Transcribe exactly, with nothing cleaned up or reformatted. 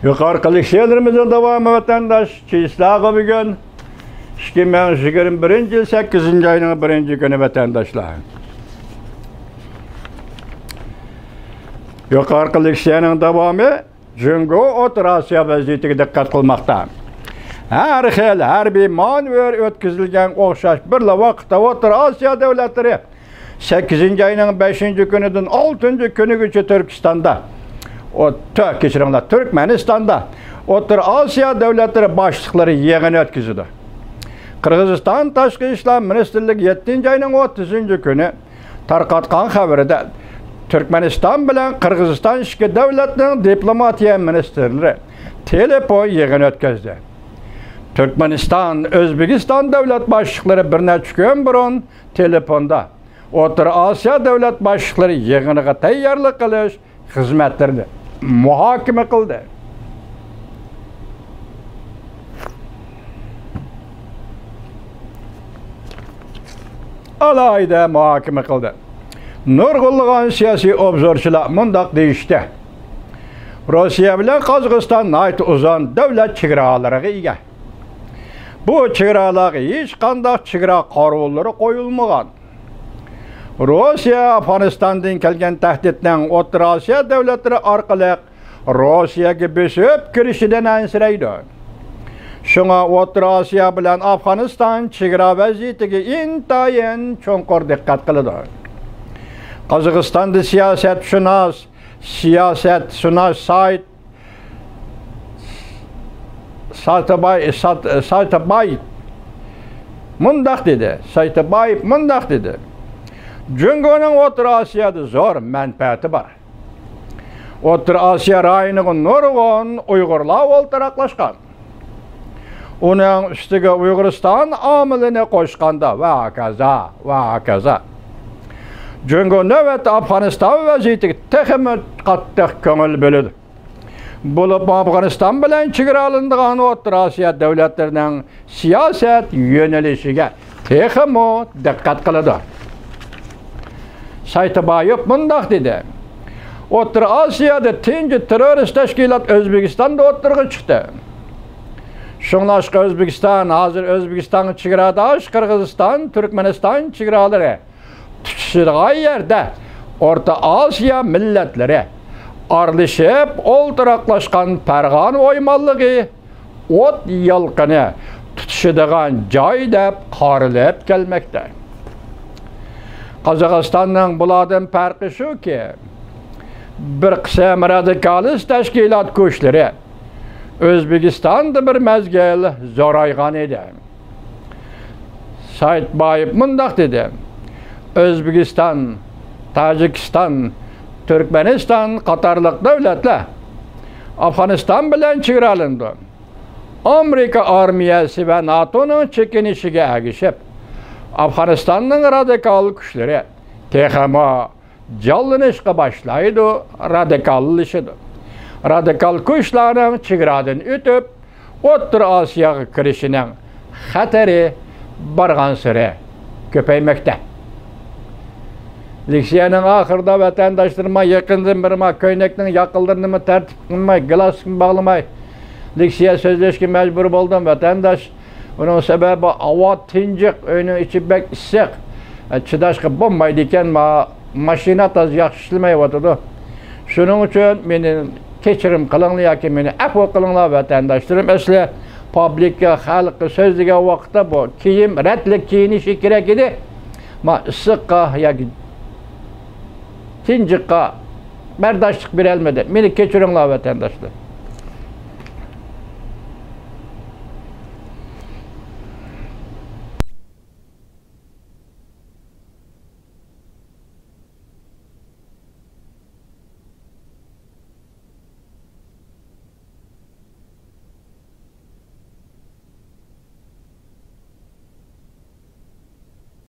يۇقىرىقى لېكسىيەلىرىمىزنىڭ داۋامى، ۋەتەنداش، چېيىسلارغا بۈگۈن ئىككى مىڭ يىگىرمە بىرىنچى يىل سەككىزىنچى ئاينىڭ بىرىنچى كۈنى، ۋەتەنداشلار. يۇقىرىقى لېكسىيەنىڭ داۋامى جۇڭگو ئوتتۇرا ئاسىيا ۋەزىيىتىگە دىققەت قىلماقتا. ھەر خىل ھەربىي مانېۋىر ئۆتكۈزۈلگەن ئوخشاش بىرلا ۋاقىتتا ئوتتۇرا ئاسىيا دۆلەتلىرى سەككىزىنچى ئاينىڭ بەشىنچى كۈنىدىن ئالتىنچى كۈنىگىچە تۈركىستاندا، ئو، تۆ، كەچۈرۈڭلار، تۈركمەنىستاندا ئوتتۇرا ئاسىيا دۆلەتلىرى باشلىقلىرى يىغىنى ئۆتكۈزىدۇ. قىرغىزىستان تاشقى ئىشلار مىنىستىرلىكى يەتتىنچى ئاينىڭ ئوتتۇزىنچى كۈنى تارقاتقان خەۋىرىدە، تۈركمەنىستان بىلەن قىرغىزىستان ئىچكى دۆلەتنىڭ دىپلوماتىيە مىنىستىرلىرى تېلېفون يىغىنى ئۆتكۈزدى. تۈركمەنىستان، ئۆزبېكىستان دۆلەت باشلىقلىرى بىر نەچچە كۈن بۇرۇن تېلېفوندا ئوتتۇرا ئاسىيا دۆلەت باشلىقلىرى يىغىنىغا تەييارلىق قىلىش خىزمەتلىرىنى مۇھاكىمە قىلدى. ئالاھىدە مۇھاكىمە قىلدى. نۇرغۇنلىغان سىياسىي ئوبزورچىلار مۇنداق دېيىشتى: روسىيە بىلەن قازاقىستان ناھايىتى ئۇزۇن دۆلەت چېگرالىرىغا ئىگە. بۇ چېگرالارغا ھېچقانداق چېگرا قوراللىرى قويۇلمىغان. روسىيە ئافغانىستاندىن كەلگەن تەھدىتنىڭ ئوتتۇرا ئاسىيا دۆلەتلىرى ئارقىلىق روسىيەگە بېسىپ كىرىشىدىن ئەنسىرەيدۇ. شۇڭا ئوتتۇرا ئاسىيا بىلەن ئافغانىستان چېگرا ۋەزىيىتىگە ئىنتايىن چوڭقۇر دىققەت قىلىدۇ. قازاقىستاندا سىياسەتشۇناس، سىياسەتشۇناس سايت ساتاباي، سات-، ساتاباي مۇنداق دېدى، ساتابايېف مۇنداق دېدى: جۇڭگونىڭ ئوتتۇرا ئاسىيادا زور مەنپەئەتى بار. ئوتتۇرا ئاسىيا رايونىغا نۇرغۇن ئۇيغۇرلار ئولتۇراقلاشقان. ئۇنىڭ ئۈستىگە ئۇيغۇرىستان ئامىلىنى قوشقاندا ۋە ھاكازا، ۋە ھاكازا. جۇڭگو نۆۋەتتە ئافغانىستان ۋەزىيىتىگە تېخىمۇ قاتتىق كۆڭۈل بۆلىدۇ. بولۇپمۇ ئافغانىستان بىلەن چېگرالىنىدىغان ئوتتۇرا ئاسىيا دۆلەتلىرىنىڭ سىياسەت يۆنىلىشىگە تېخىمۇ دىققەت قىلىدۇ. ساتابايېف مۇنداق دېدى: ئوتتۇرا ئاسىيادا تۇنجى تېررورىست تەشكىلات ئۆزبېكىستاندا ئوتتۇرىغا چىقتى. شۇڭلاشقا ئۆزبېكىستان، ھازىر ئۆزبېكىستانغا چېگراداش قىرغىزىستان، تۈركمەنىستان چېگرالىرى تۇتىشىدىغان يەردە ئورتا ئاسىيا مىللەتلىرى ئارىلىشىپ ئولتۇراقلاشقان پەرغانە ئويمانلىقى ئوت يالقىنى تۇتىشىدىغان جاي دەپ قارىلىپ كەلمەكتە. قازاقىستاننىڭ بۇلاردىن پەرقى شۇكى، بىر قىسىم رادىكالىست تەشكىلات كۈچلىرى ئۆزبېكىستاندا بىر مەزگىل زورايغان ئىدى. ساتابايېف مۇنداق دېدى: ئۆزبېكىستان، تاجىكىستان، تۈركمەنىستان قاتارلىق دۆلەتلەر ئافغانىستان بىلەن چېگرالىنىدۇ. ئامېرىكا ئارمىيەسى ۋە ناتونىڭ چېكىنىشىگە ئەگىشىپ، ئافغانىستاننىڭ رادىكال كۈچلىرى تېخىمۇ جانلىنىشقا باشلايدۇ، رادىكاللىشىدۇ. رادىكال كۈچلەرنىڭ چېگرادىن ئۆتۈپ، ئوتتۇرا ئاسىياغا كىرىشىنىڭ خەتىرى بارغانسېرى كۆپەيمەكتە. لېكسىيەنىڭ ئاخىرىدا ۋەتەنداشلىرىما يېقىندىن بېرى ما كۆينەكنىڭ ياقىلىرىنىمۇ تەرتىپ قىلماي، گىلاسنى باغلىماي، لېكسىيە سۆزلەشكە مەجبۇر بولدۇم، ۋەتەنداش. ئۇنىڭ سەۋەبى ھاۋا تىنجىق، ئۆينىڭ ئىچى بەك ئىسسىق، چىداشقا بولمايدىكەن، ما-، ماشىنا تازا ياخشى ئىشلىمەيۋاتىدۇ. شۇنىڭ ئۈچۈن مېنى كەچۈرۈم قىلىڭلار ياكى مېنى ئەپۇ قىلىڭلار، ۋەتەنداشلىرىم. ئەسلى پابلىككا، خەلققە سۆزلىگەن ۋاقىتتا بۇ كىيىم رەتلىك كىيىنىشى كېرەك ئىدى. ما ئىسسىققا ياكى تىنجىققا بەرداشلىق بېرەلمىدى. مېنى كەچۈرۈڭلار، ۋەتەنداشلار.